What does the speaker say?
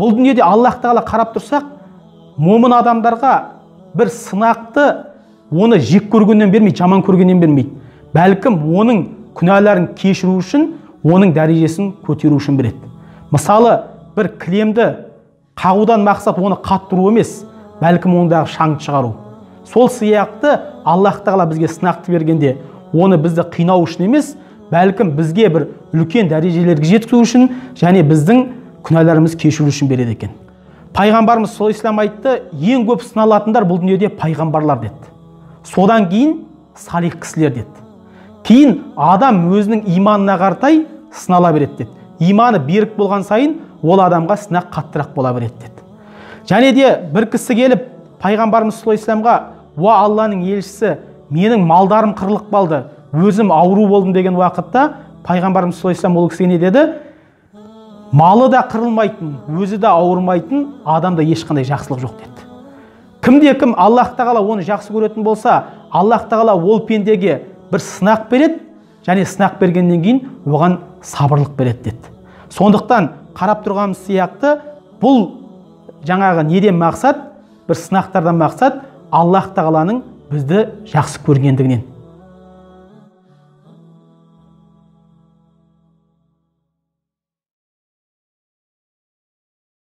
Бұл дүниеде Аллах тағала қарап тұрсақ, момын адамдарға бір сынақты оны жек көргеннен бермейді, жаман көргеннен бермейді. Бәлкім оның күнәларын кешіру үшін, оның дәрежесін көтеру үшін береді. Мысалы, бір кілемді қағудан мақсат оны қаттыру емес, бәлкім ондағы шаңды шығару. Сол сияқты Аллах тағала бізге сынақты бергенде, оны бізді қинау үшін емес, бәлкім бізге бір үлкен дәрежелерге жеткізу үшін және біздің күнәларымызды кешіру үшін береді екен. Пайғамбарымыз саллаллаху алейхи вассалам айтты, ең көп сыналатындар бұл дүниеде пайғамбарлар деді. Содан кейін салих кісілер деді. Кейін адам өзінің иманына қаратай сынала береді деді. Иманы берік болған сайын ол адамға сынақ қаттырақ бола береді деді. Және де бір кісі келіп пайғамбарымыз саллаллаху алейхи вассаламға, уа Алланың елшісі, менің малдарым қырылып қалды, өзім ауру болдым деген уақытта пайғамбарымыз саллаллаху алейхи вассалам ол кісіге не деді? Малы да қырылмайтын, өзі де ауырмайтын адамда ешқандай жақсылық жоқ деді. Кімде кім Аллах тағала оны жақсы көретін болса, Аллах тағала ол пендеге бір сынақ береді, және сынақ бергеннен кейін оған сабырлық береді деді. Сондықтан қарап тұрғанымыз сияқты, бұл жаңағы неден мақсат, бір сынақтардан мақсат Аллах тағаланың бізді жақсы көргендігінен.